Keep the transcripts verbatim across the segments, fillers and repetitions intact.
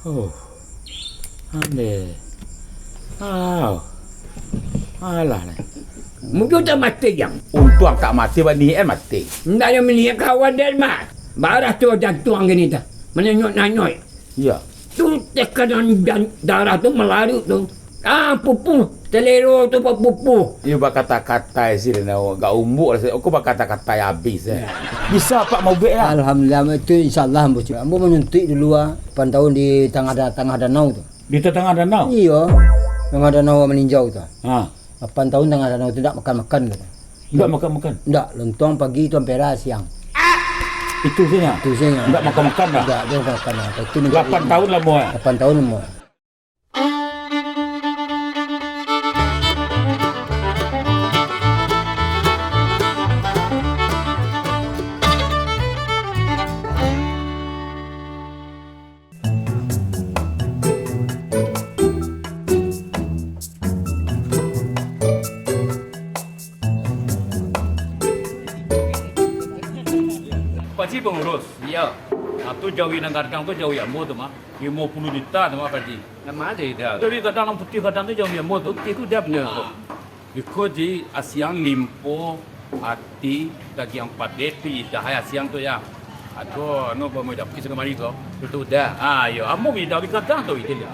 Oh. Ambe. Au. Alah lah. Mudo tak mati, Jang. Untuang tak mati, baniat mati. Ndak ado maniat kawan den mah. Barah tu jantuang gini dah. Mananyok-nanyok. Iya. Tu tekanan dan darah tu malaruik tu. Ah, pupuh. Selero tu bapupuh. Iyo bakata-kata sih, den awak. Gak umbuk lah, aku bakata-kata habis, eh. Bisa, Pak, maubek lah. Alhamdulillah, itu insya Allah ambo cubo. Ambo manuntuik dulu, ah. Lapan tahun di tangah da-, tangah danau tu. Di tatangah danau? Iyo. Tangah danau maninjau tu. Ha. Lapan tahun tangah danau tu ndak makan-makan tu. Ndak makan-makan? Ndak, lontuang pagi tu ampera siang. Itu saja? Itu saja. Ndak makan-makan dah? Ndak, ndak makan-makan dah. Itu Lapan tahun lamo, eh? Lapan tahun lamo. Pak Haji pangurus. Iyo. Nah, tu jawi nan gadang tu jawi ambo tu mah. Limo puluah juta tu mah, Pak Haji. Nan ma ado dah? Jawi gadang nan putiah gadang tu jawi ambo tu. Putiah tu dah bana. Iko di asiang limpo, ati, dagiang padeh, tu lidah ai asiang tu, ya. Ado, anu, bamudah kis kamari ko. Tu, tu dah. Ah, iyo, ambo mi dah gadang tu, itu dah.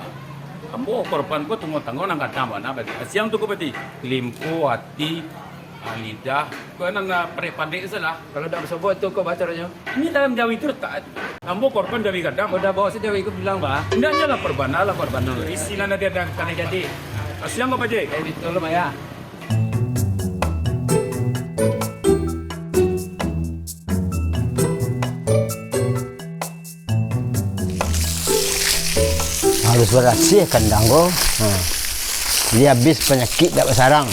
Ambo korban ko tunggu-tunggu nan gadang bana, Pak Haji. Asiang tu ko, Pak Haji. Limpo, ati, ah, lidah. Ko nan, ah, padeh-padeh salah. Kalau dak basobok tu kok bacaranyo? Ini dalam jawi tu letak. Ambo korban jawi gadang. Udah bawa si jawi ko pulang, bah. Indak, nyo lapar bana, lapar bana. Isi nan ado dalam tanah jadi. Kasian kau, Pak Haji. Eh, tolong, Ayah. Harus barasiah kandang ko. Ha. Jadi abih panyakik dak basarang.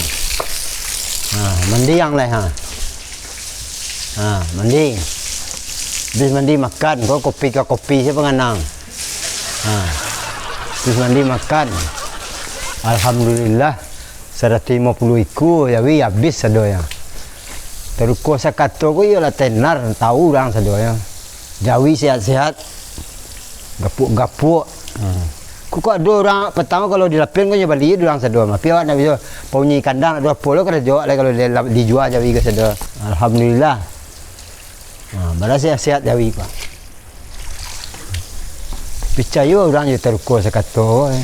Ha, mandiang lai, ha. Ha, mandi. Abih mandi makan, ko kopi ka kopi sia panganang. Ha. Abih mandi makan. Alhamdulillah. Saratus limo puluah ikua jawi abih sadonyo. Taruko sakato ko iyolah tenar, tau urang sadonyo. Jawi sehat-sehat, gapuak-gapuak. Hmm. Ko, ko ado urang patang kalau di lapian ko nyo bali urang sado. Tapi awak ndak bisa paunyi kandang, ado apo lo karajo awak lai kalau di, dijua jawi ko sado. Alhamdulillah. Ha, bara sehat-sehat jawi ko. Picayo urang jo taruko sakato, eh.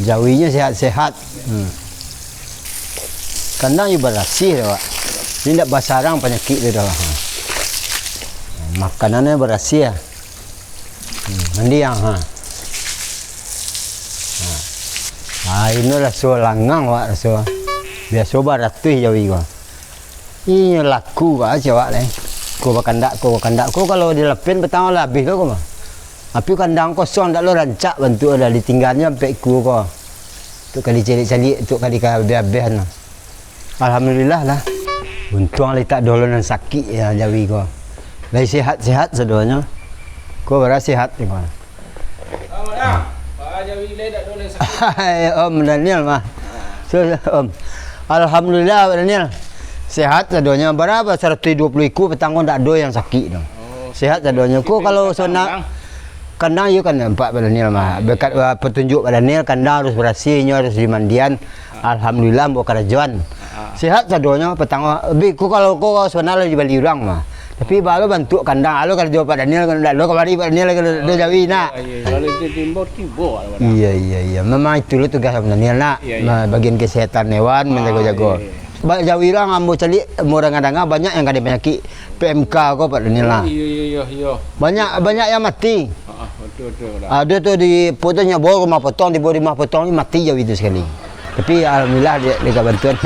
Jawinyo sehat-sehat. Hmm. Kandang jo barasiah dah, Wak. Jadi ndak basarang panyakik tu dah, Wak. Makanannyo barasiah. Hmm, mandiang, ha. Ha. Ha, ino raso langang, Wak, raso. Biaso baratuih jawi ko. Inyo laku ka cawak lai. Ko bakandak, ko bakandak. Ko kalau di lapian patang lah abih lo ko mah. Tapi kandang kosong dak lo rancak bantuak dah, ditinggalnyo ampek ikua ko. Tu ka dicaliak-caliak, tu ka dikabiah-abiahan. Alhamdulillah lah. Untuang lai tak dolo nan sakik ya jawi ko. Lai sehat-sehat sadonyo. Ko bara sehat ko. Hai, Om Daniel mah. So, so, Om. Alhamdulillah, Pak Daniel. Sehat sadonyo. Bara saratus duo puluah ikua patang ko ndak ado yang sakik tu. Oh. Sehat sadonyo. Ko kalau sona kandang, iyo kan nampak Pak Daniel mah. Berkat, uh, petunjuk Pak Daniel, kandang harus barasiah, inyo harus dimandian. Alhamdulillah, ambo karajoan. Ah. Sehat sadonyo, patang ko. Bi, ko kalau ko sona lah dibali urang mah. Tapi baa lo bantuak kandang, alo karajo Pak Daniel, kalau ndak lo kamari Pak Daniel, kalau ado jawi nak. Iyo, iyo. Kalau itu timbo, timbo lah, Pak. Iyo, iyo, iyo. Memang itu lo tugas Pak Daniel nak. Iyo, iyo. Ma-, bagian kesehatan hewan, ah, menjago-jago. Iyo, iyo. Ba-, jawi urang ambo caliak, ambo danga-danga banyak yang kanai panyakik P M K ko, Pak Daniel nak. Iyo, iyo, iyo, iyo. Banyak, banyak yang mati. Ah, ah, betul, betul, dah. Ado tu di, potong nyo bawa rumah potong, tibo di rumah potong ni mati jawi tu sakali. Tapi alhamdulillah, dek, dek bantuan.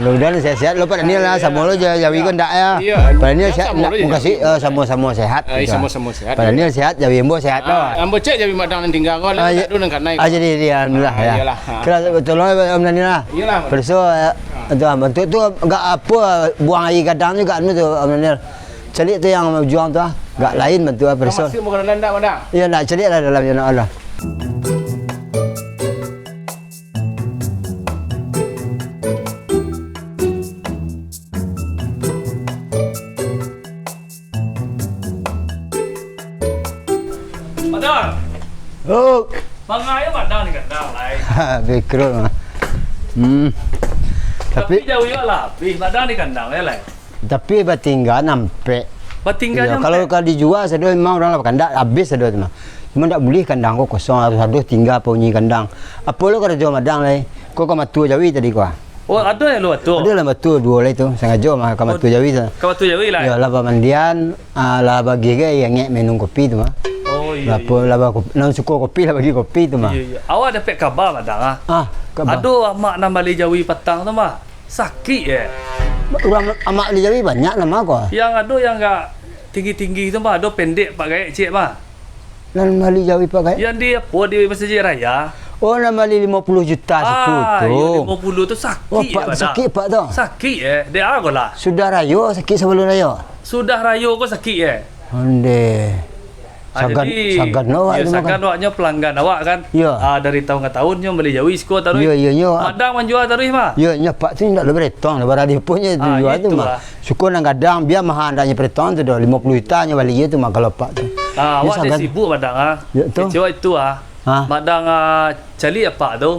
Mudah-mudahan sehat-sehat lo, Pak Daniel lah. Iyo. Samo lo ja-, jawi ko ndak ya. Iyo. Pak Daniel sehat, samo ndak, lo je mukasih, jawi. Eh, samo-samo sehat, eh, gitu. Samo-samo sehat, Pak Daniel sehat, jawi ambo sehat lo. Ah, ambo cek jawi madang nan tingga ko, ah, ndak ado nan kanai ko. Ah, jadi, jadi, alhamdulillah, ah, ya. Iyolah, ah. Kira tolong Om Daniel lah. Iyolah. Perso, eh, tu, bantuak tu agak apo, buang aia gadang juga anu tu, Om Daniel. Caliak tu yang ujuang tu ah. Agak lain bantuak ah, perso. Masuk muka dalam ndak, Madang? Iyo, ndak caliak lah dalam, ya Allah. Madang. Oh, Mangaia padang di kandang, lai. Ha, bakrut mah. Hmm. Tapi Tapi jawi awak lah, habis padang di kandang, ya, lai. Tapi batingga nampek. Batingga Iyo, nampek. Kalau ka dijua sado, memang urang lah bakandak, habis sado tu mah. Cuma ndak bulih kandang ko kosong, harus ado tingga punyo kandang. Apo lo karajo madang, lai? Ko ka matua jawi tadi ko, ah. Oh, ado yang lo atur? Ado lah batua duo lai tu, sangajo mah ka Oh, matua jawi tu. Ka matua jawi, lai? Iyo, lah bamandian, ah, lah bagi ge angek minum kopi tu mah. Oh, iyo, Lah, iyo. Lah ba-, nan suko kopi lah bagi kopi tu mah. Iyo, iyo. Awak dapek kaba, madang, ah? Ah, kaba. Ado amak nan bali jawi patang tu mah. Sakik, eh. Urang amak bali jawi banyak lah mah ko. Yang ado yang agak tinggi-tinggi tu mah, ado pendek, Pak Gaek, ciek mah. Nan bali jawi, Pak Gaek? Yang di apo, di Masjid Raya. Oh, nan bali limo puluah juta siku Ah, tu. Iyo, limo puluah tu sakik, Oh, Pak, eh, Pak, sakik, Pak, tu? Sakik, eh. Dek a ko lah. Sudah rayo sakik sabalun rayo? Sudah rayo ko sakik, eh. Ondeh. Ah, Sagan, jadi, sagan awak yo, tu makan. Sagan awaknyo pelanggan awak kan. Yo. Ah, dari tahun ka tahun nyo bali jawi siko taruih. Yo, yo, nyo. Madang manjua taruih mah. Yo, nyo Pak tu ndak lo beretong, lah baradi punyo Ah, jua tu mah. itulah. Syukur nan gadang, bia maha andaknyo peretong tu doh, limo puluah juta nyo bali je tu mah kalau Pak tu. Ah, Yo, awak dek sagan. sibuk madang ah. Yo, tu. Kecewa itu ah. Ah. Madang ah, caliak Pak tu.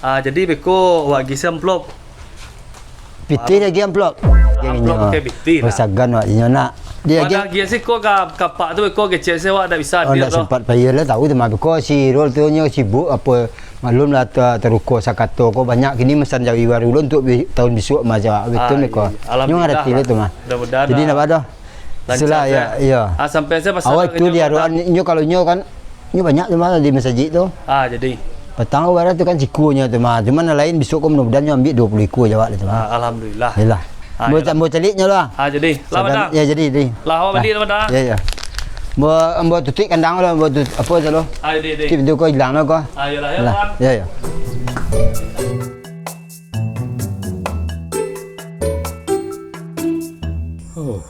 Ah, jadi beko awak gisi amplop. Pitih lagi amplop. Amplop Gengnya. pakai pitih lah. Sagan awak inyo nak. Dia Wadah lagi. Agiah siko ka, ka Pak tu beko kecek se awak dak bisa Oh, hadir ndak tu. sempat payah lah, tahu tu mah. Beko si Rul tu nyo sibuk apo, maklum lah, ta-, taruko sakato ko banyak kini mesan jawi baru lo untuk bi-, tahun bisuak mah, jawab. Betul Ah, beko. iya. Nyo ngarati Alhamdulillah lah tu lah. mah. Mudah-mudahan Jadi lah. ndak ado. Lancar Itulah, je. ya, iya. Ah, sampai saya pasal Awak dengan itu dia nyoba. Nyo kalau nyo kan, nyo banyak tu mah di masajik tu. Ah, jadi. Patang ko bara tu kan sikunyo tu mah. Cuma nan lain bisuak ko mudah-mudahan nyo ambiak duo puluah ikua je awak tu mah. Ah, alhamdulillah. Yalah. Ah, Ambo, yalah. Ambo caliak nyo lah. Ah, jadi. Lah, Sagan, Madang. ya, jadi, jadi. Lah, awak Lah. balik lah, Madang. Ya, ya. Ambo, ambo tutuik kandang lah, ambo tut-, apo tu lo. Ah, jadi, jadi. Tutuik pintu ko hilang lah ko. Ah, yalah, ya, Lah. Madang. Ya, ya. Oh.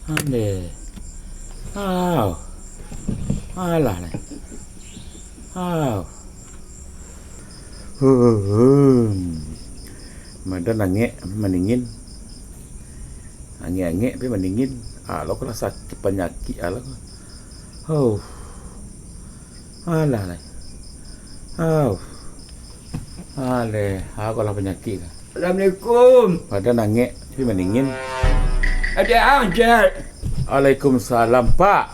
Ande. Au. Alah, lai. Au. Huh. Madan angek, mandingin. Angek-angek, tapi mandingin. Alah, ko lah sakik, panyakik, alah. Huh. Alah, lai. Au. Aleh, aku lah panyakik ka. Assalamualaikum. Pada nangek, tapi mandingin. Ada ang, Cek. Waalaikumsalam, Pak.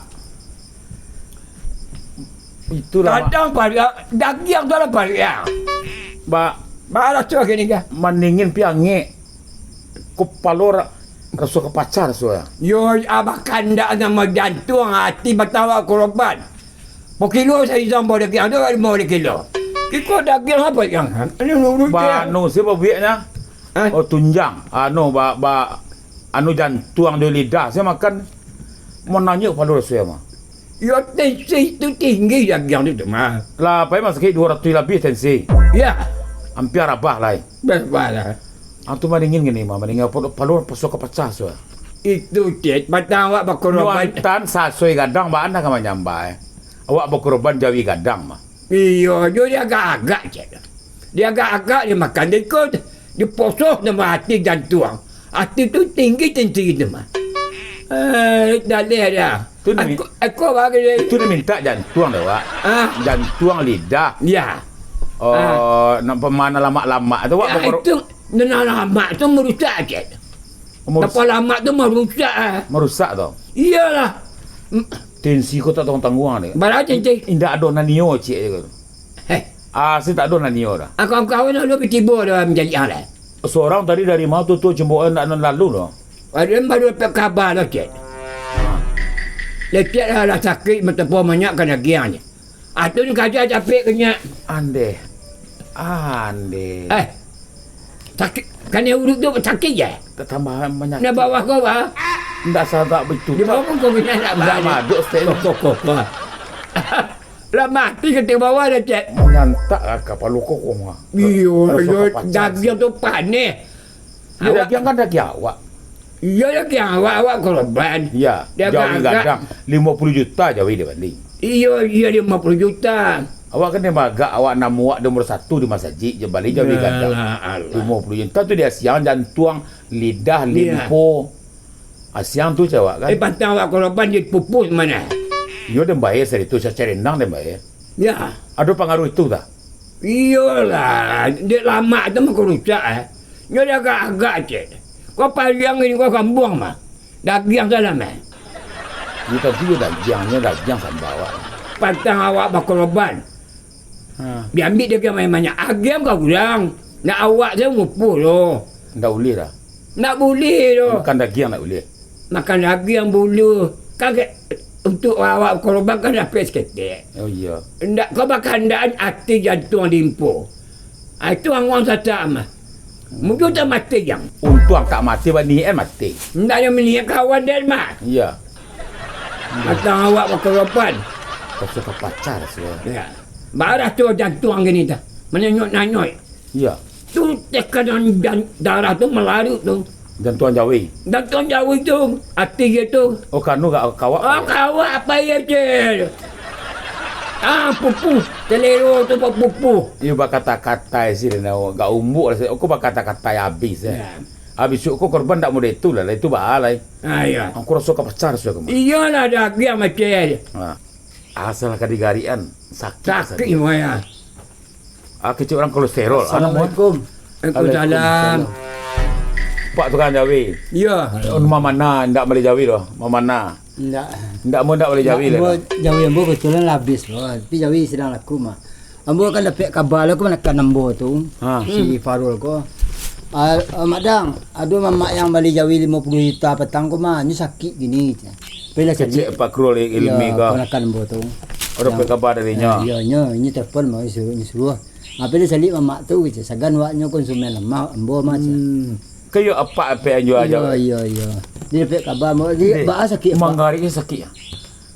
Itulah, Mak. Kadang pariak, dagiang tu lah pariak. Ba-, Balas tu kini ka. Mandingin pi angek. Kupalo ra-, raso ka pacah raso ya. Yo, abah kandak samo jantuang, ati batawa koroban. Pokilo saizang bawa dagiang tu, limo kilo. Kiko dagiang apo yang? Anu, anu, anu, Ba, anu, sia babueknyo? Hah? Oh, tunjang. Anu, ba, ba, anu, jantuang di lidah, sia makan. Mau nanyo palo raso ya, mah. Yo, tensi tu tinggi dagiang tu, mah. Lah, pai mah sakik duo ratuih labiah tensi. Ya. Hampir rabah lai. Rabah lah. Ah, tu mandingin gini, mah, mandingin palo, palo raso ka pacah, so. Itu, Cek, patang awak bakoroban. Nuantan sasoi gadang, baa anda ka manyambah, eh? Awak bakoroban jawi gadang, mah. Iyo, jo diagak-agak, Cek. Diagak-agak, dimakan, diikut, diposoh samo ati jantuang. Ati tu tinggi tensi tu, mah. Eh, dalih dia. Tu ni, Aku, aku bagi dia. Itu dia minta jantuang dah, Wak. Ah. Jantuang lidah. Ya. Oh, Ah. nak pemana lamak-lamak tu, Wak, Ya, bakoro- itu Nan lamak tu marusak, Cek. Marus- Kapalo lamak tu marusak, ah. Marusak tu? Iyolah. Mm. Tensi ko tak tangguang-tangguang ni. Bara tensi? Indak ado nanio, Cek, je ko. Heh. Ah, si tak ado nanio dah. Angkau-angkau ni lalu tibo dah manjadi ah lah. Seorang tadi dari mana tu, tu, jembok ndak nan lalu tu. Ada yang baru dapat kaba lah, Cek. Lecet lah, lah sakik, matapo manyak ka dagiang je. Atu ni kaja capek kenyak. Andeh. Andeh. Eh. Sakik. Kanai urut tu sakik je? Tambah manyakik. Nak bawah kau, ah? Ndak sadak betul. Di bawah kau kenyak nak Ndak balik. maduk stek. Kau, kau, kau, kau. Lah mati ketek bawah dah, Cek. Manyantak lah kapalo kau, kau mah. Iyo, Raso iyo, kapacah. Dagiang tu paneh. Iyo, Awak dagiang kan dagiang awak. Iyo, dagiang awak, awak koroban. Iya, Dia jawi agak-agak. gadang. Limo puluah juta jawi dia bali. Iyo, iyo, limo puluah juta. Awak kan dia bagak, awak namuak nomor satu di masajik, je bali jawi gadang. Alah, alah. Limo puluah juta tu dia siang, jantuang, lidah, Iya. limpo. Ah, siang tu cawak kan? Eh, pantang awak koroban, dia pupus mana? Iyo, dia bayar sari tu, sacarendang dia bayar. Ya. Ado pangaruah itu tah? Iyolah, dek lamak tu mangko rusak, eh. Nyo diagak-agak, cek. Kau paliang ini kau kambuang mah. Dagiang salam, eh. Iyo, tapi iyo dagiangnyo, dagiang samba awak. Pantang awak bakoroban. Ha. Diambiak dagiang banyak-banyak. Agiang ka urang. Nak awak sajo mupuh lo. Ndak ulih lah. Ndak bulih tu. Makan dagiang ndak ulih. Makan dagiang bulu. Kan ke, untuk awak korban kan dapek saketek. Oh, iyo. Ndak, kau bakandakan ati jantuang limpo. Ah, itu anguang satak mah. Mudo tak mati jang. Untuang tak mati, bak niat mati. Ndak ado maniat kawan den mah. Iyo. Atang awak bakoroban. Kau suka pacar, suka. Ya. Barah tu jantuang gini dah. Mananyuik-nanyuik. Iya. Tu tekanan dan darah tu malaruik tu. Jantuang jawi. Jantuang jawi tu, ati je tu. Oh, kanu ka, ka awak. Oh, ka awak apo iyo je? Ah, pupuh. Selero tu pupuh. Iyo bakata-kata sih, nak gak umbuk lah. Aku bakata-kata habis, eh. Ya. Habis tu aku korban ndak mudah itu lah, itu baa lah. Ah, iya. Aku rasa ka pacar sudah kemana. Iyalah, dagiang macam. Ah. Asal ka digarikan, sakit. Sakit, sakit. Moya. Ah, kecil orang kolesterol. Assalamualaikum. Waalaikumsalam. Pak tukang jawi. Iya. Rumah mana ndak bali jawi doh? Rumah mana? Ndak. Ndak mau ndak bali jawi lah. Jawi ambo kebetulan lah habis, Bos. Tapi jawi sedang laku mah. Ambo kan dapek kaba lah, ko manakan ambo tu. Ha. Si Farul ko. Ah, ah, Mak Dang, ado mamak yang bali jawi limo puluh juta patang ko mah, nyo sakik gini. Pai lah caliak. Kecek Pak Krul ilmi ko. Ponakan ambo tu. Ado dapek kaba dari nyo. Iyo, nyo, nyo telepon mah, suruah, nyo suruah. Pai lah caliak mamak tu, kecek, sagan awaknyo konsumen lamah, ambo mah, cek. Hmm. Kayo apak ampek anjo ajo. Iyo, iyo, iyo. Dia dapek kaba, ambo, dia baa sakik, Pak? Manggarik sakik.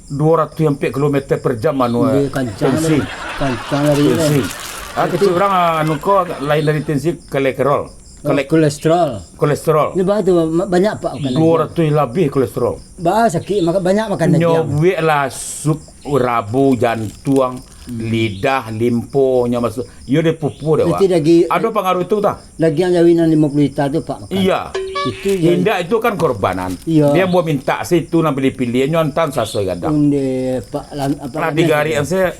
Duo ratuih ampek kilometer per jam anu, eh, tensi. Kancang lari, eh. Tensi. Ah, kecil urang, ah, anu ko lain dari tensi, kolesterol. Oh, kolesterol. Kolesterol. Ini baa tu, banyak, Pak, makan lagi. Duo ratuih labiah kolesterol. Baa sakik, maka banyak makan daging. Nyo buek lah sup rabu, jantuang, lidah, limpo, nyo masuk. Iyo dipupuh dek awak. Ado pangaruh tu tah? Dagiang jawi nan limo puluah juta tu, Pak, makan. Iya. Itu je. Indak, itu kan korbanan. Iya. Dia mau minta si itu nan pilih-pilih, nyo antan sasoi gadang. Onde, Pak, lah digarikan se,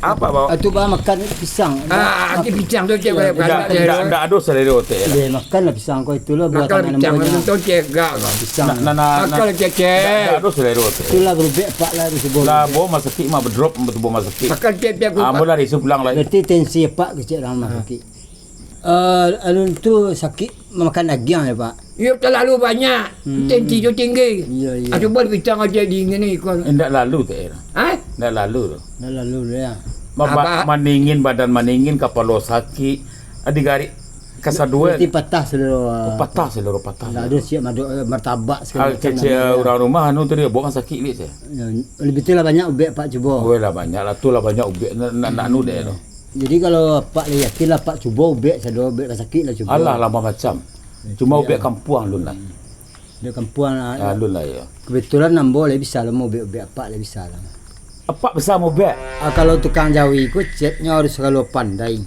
apa, Pak? Atu, Pak, makan pisang. Ah, ati pisang tu, cek. Indak, indak, indak ado selero, cek. Deh, makanlah pisang kau itulah buatan pisang. Makan pisang. Nah, nah, nah, makan, cek. Indak, indak ado selero, cek. Itulah berubek, Pak, lah, di sebuah. Lah, bau masakit, mah bedrop, betul bau masakit. Makan, cek, cek, Pak. Ambo lah, risu pulang lah. Berarti tensi, Pak, kecek dalam masakit. Eh, anu tu sakik makan dagiang ya, Pak? Iyo, terlalu banyak. Hmm. Tensi tu tinggi. Iyo, iyo. Ah, cubo pitang aja dingin ni, ikon. Indak lalu, tak, ya? Hah? Indak lalu tu. Indak lalu tu, ya. Ma-, ba-, maningin, badan maningin, kapalo sakik, ah, digarik kasadua. Berarti patah seluruh. Oh, patah seluruh, patah seluruh. Indak ado siap madok, eh, martabak segala macam. Ah, kecek urang rumah, anu tu dia, buang sakik, lihat saya. Ya, lebih tu lah banyak ubek, Pak, cubo. Oh, lah banyak lah, tu lah banyak ubek, nak, nak, nak anu deh tu. Jadi, kalau Apak lah yakin lah, Apak cubo ubek sado, ubek ka sakik lah cubo. Alah, lah macam. Cuma ubek kampuang alun lah. Ubek kampuang lah. Ah, alun lah, ya. Kebetulan ambo lah bisa lah, mau ubek-ubek Apak lah bisa lah. Apak bisa maubek? Ah, kalau tukang jawi ko, ceknyo harus kalau pandai.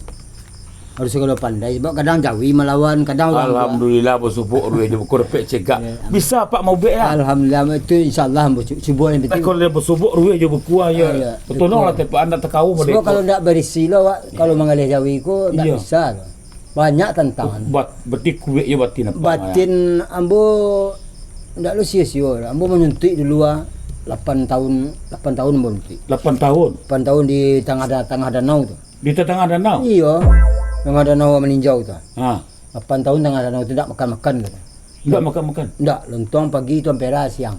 Harus kalau pandai, sebab kadang jawi malawan, kadang urang. Alhamdulillah, basubuak rueh jo buku dapek cegak. Ya, amin. Bisa Apak maubek lah? Alhamdulillah, itu insya Allah, ambo cu-, cubo yang penting. Eh, kalau dia basubuak rueh jo buku, ah, ya. Ah, ya. Betul lah, tepak anda takawa. Sebab kalau ndak berisi lah, Wak, kalau manggaleh jawi ko, ndak bisa lah. Banyak tantangan. Bat-, berarti kuek je batin Apak, ya? Batin ambo ndak lo sio-sio lah. Ambo manuntuik dulu, ah. Lapan tahun, lapan tahun ambo nuntuik. Lapan tahun? Lapan tahun di tangah da-, tangah danau tu. Di tatangah danau? Iyo. Tangah danau maninjau tu. Ha. Lapan tahun tangah danau tu ndak makan-makan tu. Ndak makan-makan? Ndak, lontong pagi tu ampera siang.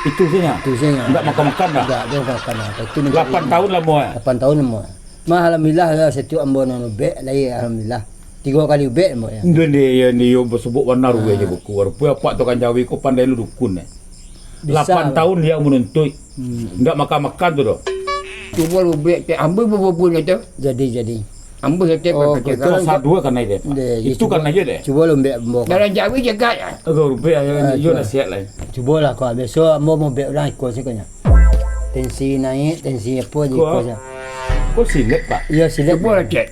Itu saja? Itu saja. Ndak makan-makan dah? Ndak, ndak makan-makan dah. Itu lapan tahun lamo, eh? Lapan tahun lamo. Mah, alhamdulillah lah, setiap ambo nan ubek lai, alhamdulillah. Tigo kali ubek ambo, ya. Ndak, ndak, ya, ndak, yo, basubuak bana rueh je buku. Rupo Apak tukang jawi ko pandai lo dukun, eh. Bisa. Lapan tahun dia manuntuik. Hmm. Ndak makan-makan tu doh. Cubo lo ubek, cek, ambo bubun tu. Jadi, jadi. Ambo setiap. Oh, kebetulan sadua kan ai deh, Pak. Deh, itu cubo, kan aja deh. Cubo lo ubek ambo. Dalam jawi jaga ya. Agak rupiah, ah, yo nasihat lah. Cubolah kau, biaso ambo maubek urang iko sakonyo. Tensi naik, tensi apo je iko sajo. Kau silet, Pak? Iyo, silet. Cubolah, cek.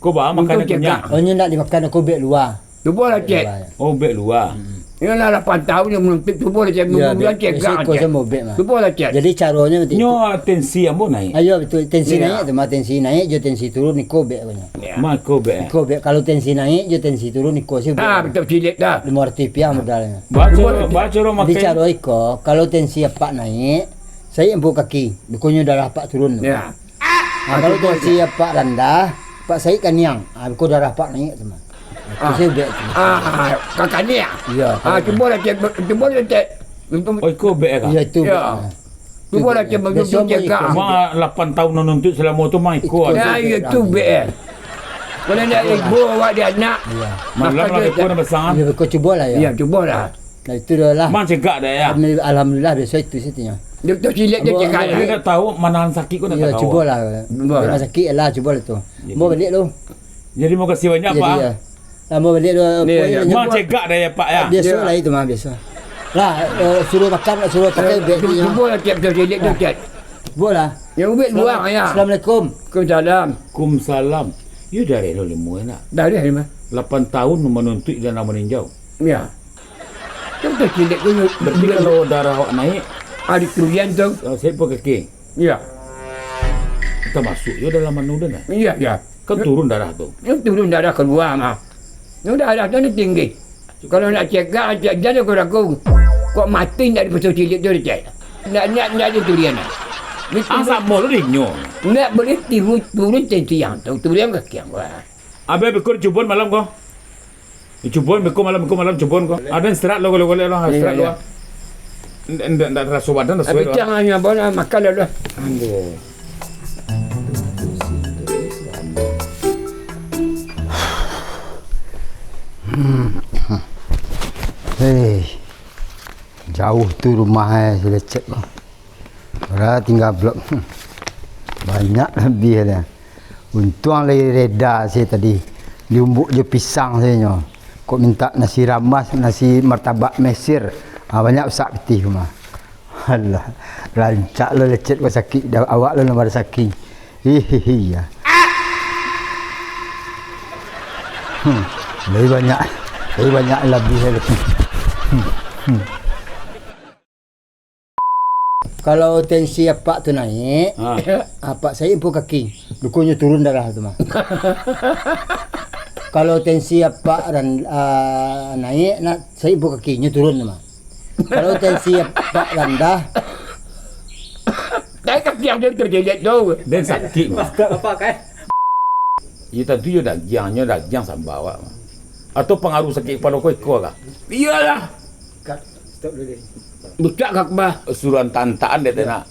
Kau ba makan. Untuk kunyah. Oh, nyo ndak dimakan, aku ubek lua. Cubolah, cek. Ubek lua. Oh, ubek lua. Hmm. Iyo lah, lapan tahun nyo manuntuik, cubolah cek, Yo, bulan be-, cek besok gak ko cek. Samo bek mah. Cubolah cek. Jadi caronyo betul. Nyo tensi ambo naik. Ayo, betul. Tensi Iyo. naik tu mah, tensi naik jo tensi turun, iko bek ko nyo. Iyo. Mah iko bek. Iko bek. Kalau tensi naik jo tensi turun, iko sih bek. Ah, betul, cilik dah. Limo ratuih rupiah modalnyo. Baco, Cubolah cek. baco ro Jadi makai. caro iko, kalau tensi apak naik, saik ampuah kaki, bukannya darah apak turun tu. Iyo. Ah, Ah, kalau cubolah tensi cek. apak randah, apak saik kaniang. Ah, bukan darah apak naik tu mah. Itu Ah. sih bek tu. Ah, ah, ka kaniang. Iyo, Ah, kalau cubolah cek, cubolah cek. Oh, iko bek kah? Iyo, itu Iyo. bek. Cubolah Itu cek, bek. betul Biaso cek ambo gak. iko. Mah lapan tahun manuntuik, salamo tu mah iko Iko aja. Yo, bek iyo, tu lah. bek. Kalau ndak ibo awak di anak. Iyo. Malam Makan lah je beko tak. nak basang. Iyo, beko cubolah, yo. Iyo, cubolah. Nah, itu dah lah. Mah cegak dah, yo. Alhamdulillah, alhamdulillah, biaso itu sitinyo. Doktor cilik tu Ambo cegak. Dia tak tahu manahan sakit ko, tak Iyo, tahu. cubolah. Cubolah. Rumah sakit lah, cubolah tu. Jadi. Ambo balik lu. Jadi, makasih banyak, Jadi, Pak. yo. Ambo balik lu, Iyo, poin iyo. lu Mah nyebut. cegak dah, yo, Pak, yo. Biaso Iyo. lah itu mah, biaso. Lah, eh, suruh makan, suruh pakai Yo, beg tu, tu, yo. cubolah cek, doktor cilik tu, cek. Cubolah. Yo, ubek Salam-, luang, yo. Assalamualaikum. Waalaikumsalam. Waalaikumsalam. Yo, dari lu limo, nak. Dari limo. Lapan tahun manuntuik dan maninjau. Iyo. Doktor cilik tu, Berarti kalau darah awak naik, Ari Turian tu. Oh, saik ampuah kaki. Iyo. Tamasuk yo dalam anu tu, nah. Iyo, iyo. Kan turun darah tu. Yo turun darah kalua mah. Yo darah tu ni tinggi. Kalau nak cegak, cek jan ragu-ragu. Kok mati ndak di pasal cilik tu, cek. Ndak, ndak, ndak di Turian, nah. Ni Ah, turun. samo lu dinyo. Ndak boleh tiru, turun tensi yang tu, turun kaki yang gua. Abih beko cuboan malam ko. Cuboan beko malam, beko malam cuboan ko. Ado istirahat lo, golek-golek lo, Iyo, istirahat lo. iyo. Ndak, ndak, ndak taraso badan lah, Tapi suai lo. jangan nyo bawa makan lah, lah. Aduh. Hei, jauh tu rumah, eh, si Lecet ko. Ora tingga blok. Banyak labiah dah. Untuang lai reda se tadi. Diumbuk jo pisang se nyo. Kok mintak nasi ramas, nasi martabak Mesir. Ah, banyak usak pitih mah. Alah, rancak lo Lecet ko sakik, da-, awak lo nan barasaki. Hihihi, ya. Hmm, lai banyak, lai banyak labiah lagi. Hmm, hmm. Kalau tensi apak tu naik, Ha. apak saik ampuah kaki, dukonyo turun darah tu mah. Kalau tensi apak ran-, ah, naik, nak saik ampuah kaki, nyo turun tu mah. Kalau tensi apak randah, Naik kaki yang dia terjelek tu. Den sakik mah. Apak, apak, eh? Iyo tantu yo dagiang, nyo dagiang samba awak mah. Atau pangaruh sakik kapalo ko iko kah? Iyolah. Cut. Stop dulu, deh. Bucak ka kubah. Suruhan tantaan dek tenak.